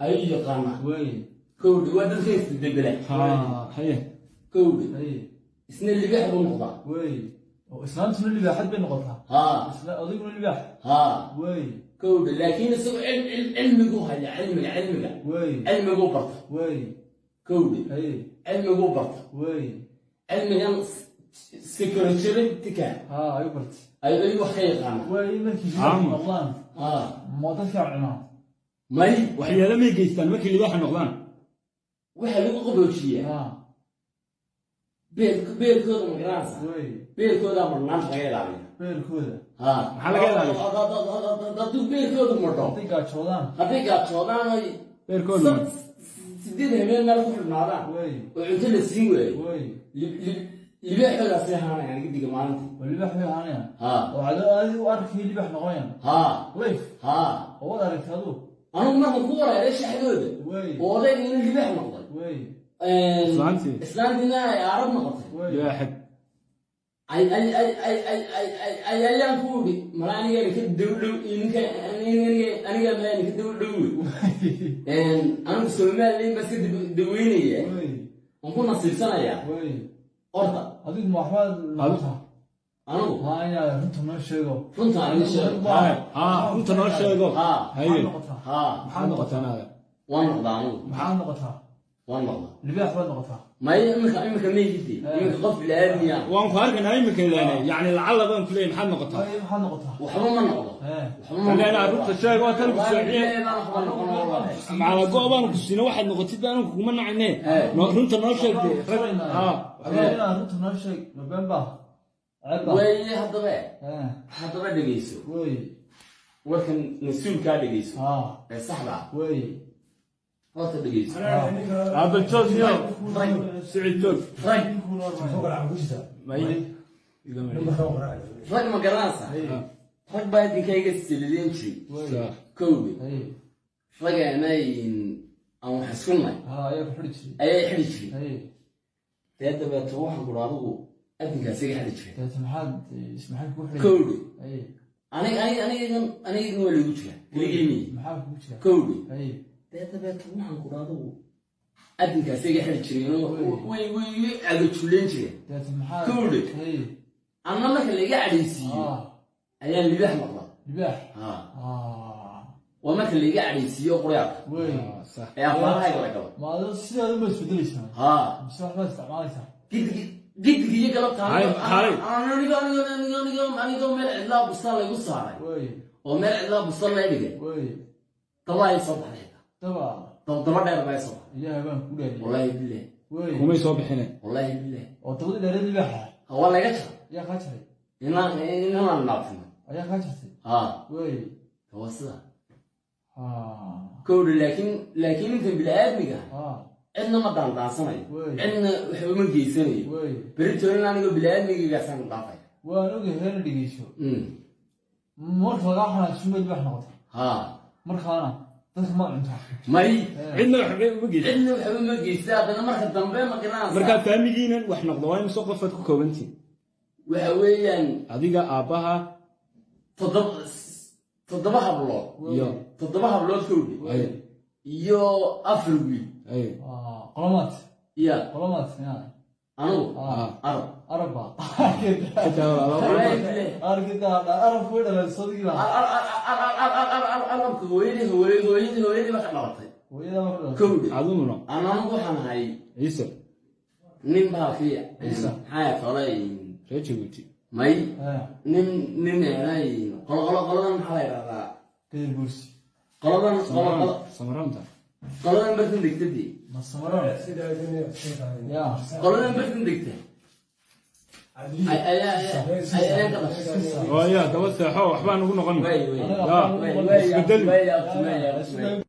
Ayuu yaqaanaa. Kowdhi, waa dadka isbedbedela. Ha, haye. Kowdhi, isna libaax buu noqdaa. Oo islaantuna libaaxad bay noqotaa? Haa. Isla odayguna libaax? Haa. Kowdhi, laakiin isagu cilmiguu haya, cilmiga. Cilmiguu barta. Kowdhi, cilmiguu barta. Cilmigan security-ka. Ha, ayuu bartay. Ayuu wax ka yaqaanaa. Markii libaax Aamus. noqdaan, Haa. ma dadkaa cunaa? May. Waxyeelo may geystaan markay libaaxa noqdaan? Waxaa lagu qaboojiyaa beerkooda, ma garanaysa? Beerkoodaa marnaanta laga ilaaliya. Beerkooda? Haa. Maxaa laga ilaaliya? Hadduu beerkoodu madho, Hadday gaajoodaan? Hadday gaajoodaan oy Beerkoodu madho. 8 habeen meel ku xidhnaadaan oo cunto la siin waayo, libaaxoodaasay ahaanayaan gidiga maalinta. Oo libaax bay ahaanayaan? Haa. Oo cado aadi u arkay libaax noqonayaan? Haa. Life? Haa. Oo waad aragtay aduu? Anugu markan ku wareeray shaxdooda oo odayga inuu libaax noqday, Islaantii. islaantiina ay aarab noqotay, Libaaxad. ay ay ay ay ay ay ay ay ayaan ku uri, mala aniga ka daw dhow ninka, aniga mala ka daw dhow wey. Anigu Somaliland baa iska daweynaya, waan ku nasiibsanayaa. Orda. Adigu ma waxbaad noqotaa? Anigu? Haa, inaad runta noo sheego. Runta aan sheego. Haa, runta noo sheego. Haa. Haye. Maxaad noqotaa? Haa. Maxaad noqotaa naada? Waan noqdaa anigu. Maxaad noqotaa? Waan noqdaa. Libaax baad noqotaa? May, imika maygidi, imika qof bilaaadmiya. Waan ku arkaynaa imika ilaane, yacni lacalla baan ku leeyahay, maxaad noqotaa? Maxaad noqotaa? Waxba ma noqdo. Waxba ma Kalena noqdo. Runta sheeg, waa tan ku Wallaahi soociye. billaahi baan waxba noqon, wallaahi. Macala go' baan ku siina, waxaad noqotid baan kuguma nacayne. Runta noo sheeg dee. Haa. Inaad runta noo sheeg, ma been baa, ceeb baa? Weeye, haddaba dhegeyso. Warkan mas-uulkaa dhegeyso ee saxda ah. Horta dhegeyso. Aaba joog niyo, Sicid, joog. Rag. May. Rag, ma garanaysa, rag baa idinkayga silileen jiray. Kowgi, ragana aan wax isku nay Ayaa ku xidhi jiray? Ayaa xidhi jiray. Dee dabeeto waxaan kuri, adigu adinkaas iga xidhi jiray. Deeta maxaad maxay kugu xidhay? Kowdhi, aniga aniga anigan anigan waa laygu jiraa keligeymiyi. Maxaa kugu jira? Kowdhi, dee dabeeto waxaan kuri, adigu adinkaas iga xidhi jireen oo way iga cagajuleen jireen. Deeta maxaa? Kowdhi, anna marka laiga cadhaysiiyo ayaan libaax noqdaa. Libaax? Haa, waa marka laiga cadhaysiiyo quryaadka ee afaarahayga la galo. Ma ado sidaad uma isbedelaysaa? Haa. Mise waxbaad isticmaalaysaa? Gidig gidig iyo galabta. Hay, hay. Anigo anigo anigo anigo anigoo meel cidlaa busta laygu saaray oo meel cidlaa busta lay dhigay, daba ay soo baxday xitaa. Daba? Daba dheer baa soo baxday. Ilaahay baan ku dhaariyay. Wallaahi billahi. Kumay soo bixine. Wallaahi billahi. Oo dabadii dheereed libaaxa? Ha, waa laga jaray. Ayaa kaa jaray? Inaan naafino. Ayaa kaa jartay? Haa. Waa sida. Kowdha, laakiin intan bini-aadmiga cidna ma daandaansanayo, cidna waxba ma geysanayo. Beritoolin anigoo bini-aadmigagaasaan dhaafay. Waan ogahay, heena dhegeyso. Marka lagaa xanaajin bay libaax noqotay? Haa. Markaana dadka ma cuntaa? May. Cidna waxba uma geysan. Cidna waxba ma geysta. Haddana marka dambe, ma garanaysaa? Markaa faamigiinan wax noqdo waa imise qofaad ku koobantiin? Waxa weeyaan, adiga, aabbaha? 7 hablood. Iyo? 7 hablood, kowdhi, iyo 4 wiil. Qolomaad? Ya. Qolomaad ya? Anigu Arab. Arabba? Xitaa walaalo. Wallaahi billahi. Arkida Arabku way dhaleen sodigii baa. Arabka hooyadii baa ka dhalatay. Hooyada ma ka dhalatay? Kowdhi. Aduguna? Anigu waxaan ahay Ciise. nin bahalkiya, maxaa tolay? Reer Jabuuti. May, nin qolo qoladan, maxaa la yidhahdaa? Gadir Bursi. Qoladan qolo qolo Samaraanta. Qoladan bartan degtadii. Ma Samaroon ya? Qoladan bartan degta ayaa ka dhashay. Waaya, daba seexo, waxbaa nagu noqon. Way way. Ya. Way way. Isbedeli. Way way way.